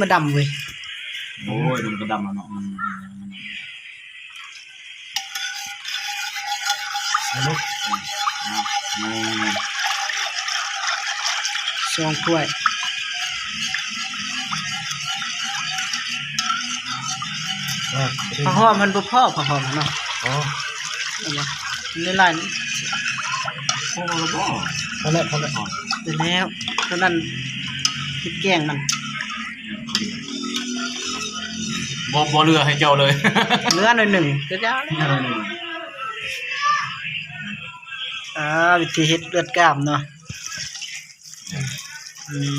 ມາດຳເວີຍ. ໂອ້ຍ ມັນກໍດຳແລ້ວເນາະ ມັນ ມັນ ມັນ ສອງຖ້ວຍ. ເອີ ຜ້າຫອມມັນບໍ່ພໍ ຜ້າຫອມເນາະ. ອໍ ເອົາມາ ຫຼາຍໆ ພໍແລ້ວບໍ່? ພໍແລ້ວ ພໍແລ້ວ ພໍແລ້ວ. ຕົວນັ້ນເຮັດແກງມັນ ບໍ່ ບໍ່ເຫຼືອໃຫ້ເຈົ້າເລີຍ ເຫຼືອໜ້ອຍໜຶ່ງ ກໍຢ່າແລ້ວ. ອ່າ ວິທີເຮັດເລືອດກ້າມເນາະ. ນີ້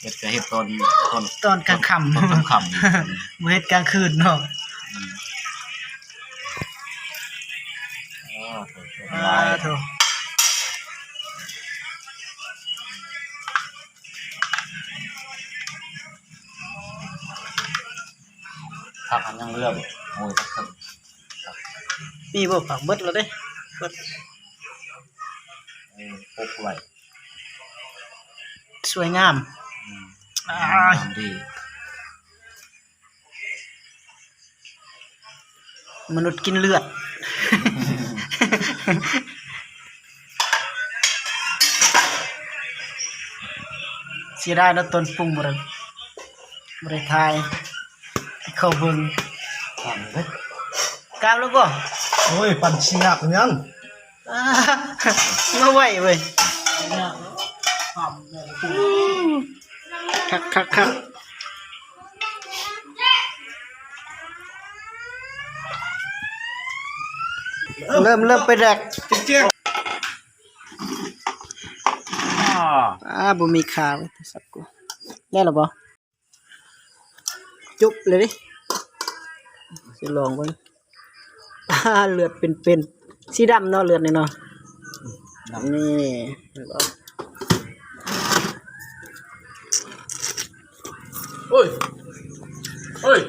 ເຮັດກໍເຮັດຕອນ ຕອນ ຕອນກາງຄ່ຳ ຕອນຄ່ຳໆ ບໍ່ເຮັດກາງຄືນເນາະ. ອືມ ໂອ້ໂຫ ອ່າ ໂທ້ ຜັກມັນຍັງເຫຼືອບໍ່? ໂອ້ຍ ຜັກເຄິ່ງ ມີບໍ່? ຜັກເບິດແລ້ວເດ້ ເບິດ. ເອີ ປົກໄວ້ ສວຍງາມ. ອືມ ອ່າ ງາມດີ. ມະນຸດກິນເລືອດ. ເສຍດາຍເນາະ ຕອນປຸງບໍ່ໄດ້ ບໍ່ໄດ້ຖ່າຍໃຫ້ເຂົາເບິ່ງ. ກາມແລ້ວບໍ່? ໂອ້ຍ ປັ່ນຊິຍາກຫຍັງ? ອ່າ ມາໄວເວີຍ. ອືມ ຄັກໆໆ. ເລີ່ມ ເລີ່ມໄປແດກ. ອ່າ ອ່າ ບໍ່ມີຂາເວີຍ ໂທລະສັບກູ. ໄດ້ແລ້ວບໍ່? ຈົບເລີຍເດ້ ຊິລອງເບິ່ງ. ອ່າ ເລືອດເປັນໆ ສີດຳເນາະ ເລືອດນີ້ເນາະ. ດຳ ນີ້ ໂອ້ຍ ໂອ້ຍ.